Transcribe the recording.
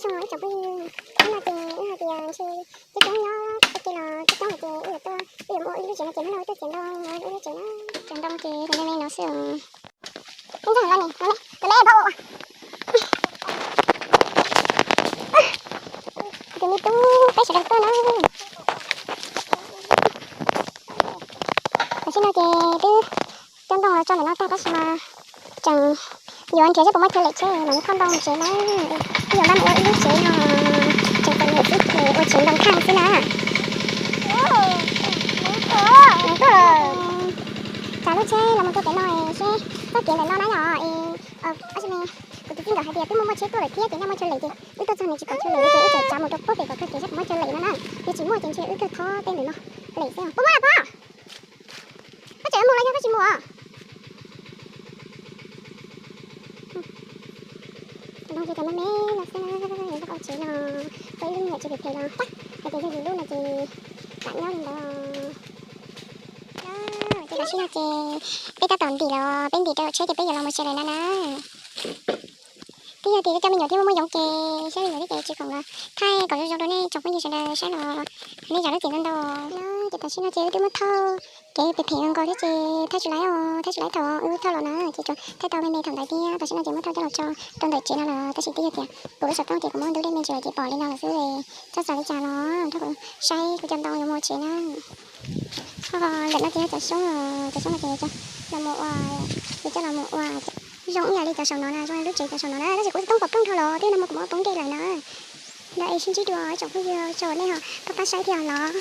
Ib tsoom phooj ywg, hnub no ces wb hais tias ntshe coob coob nyob ua ke los coob coob lawm ces wb yuav tuaj, wb yuav mus ua ib lub tsev no ces hnub no wb tuaj txiav ntoo ua ib lub tsev na. Txiav ntoo ces nws me me no xwb. Ib ntxoog no ne, no ne, tus lej pab ua. Tus me tub peb sawv daws tuaj na. Tam sim no ces twb coj ntoo los tso ntawm no tag tab sis mas tseem yuav nrhiav seb puas muaj chaw lem tsheb mam li thauj ntoo mus tsev na. Wb yuav npaj mus ua ib lub tsev no, tseem txom nyem xwb ces ua tsev ntoo khaj xwb na. Tsam lub tsheb los mus rau pem no seb txoj kev ntawm no na yom es, tab sis ne kuv tus txij nkawm hais tias twb muaj muaj tsheb tuaj lawm thiab ces nyaj muaj chaw lem ces wb tuaj txog nws tsis pom chaw lem no ces wb tseem tsav mus rau puag pem kom kawg kev seb puas muaj chaw lem no na. Yog tsis muaj ces ntshe wb kawg thob tej ntawm no lem xwb. Puas muaj los pob? Koj tseem mus los yog koj tsis mus os? Ntoo ces cov me me no xwb na, npaj ua tsev no, ua ib lub me nyuam tsev phem phem los tag, hais tias yog yus lub no ces lam nyob li ntawd. Ces tam sim no ces peb tab tom ntim los peb ntim rau tsheb ces peb yuav los mus tsev lawm na na. Twb yog tias coj me nyuam thiab muaj muaj yoov ces saib li ntawd thiab ces tsis khoom los thaij kom zoo zoo rau nej tsoom phooj ywg sawv daws saib los nej zam lub txim ntau ntau na. Ces tam sim no ces wb twb muab thauj kev phem phem nkaus thiab ces thaij tsis laib os, thaij tsis laib thaum wb thauj los na ces tsuas thaij tau me me thaum ntawd thiab. Tam sim no ces muab thauj coj los tso rau ntawm tsev no lawm tab sis twb yog tias kuv lub xov tooj ces kuv muab ntub dej me ntsis lawm ces pom li no lawm xwb. Txhob xav li cas los nrog kuv saib kuv cov ntoo yuav mus tsev na. Ho ntawm no ces yog cov xyoob, cov xyoob no ces los mus ua, ces coj los mus ua zoo ib yam li cov saum no na, zoo li lub tsev cov saum no na, tab sis kuv xov tooj pom plooj dhau los twb no mas kuv muab poob dej lawm na. Ntawd es sib ntsib dua ib tsoom phooj ywg, tsaug nej ho pab pab saib thiab los.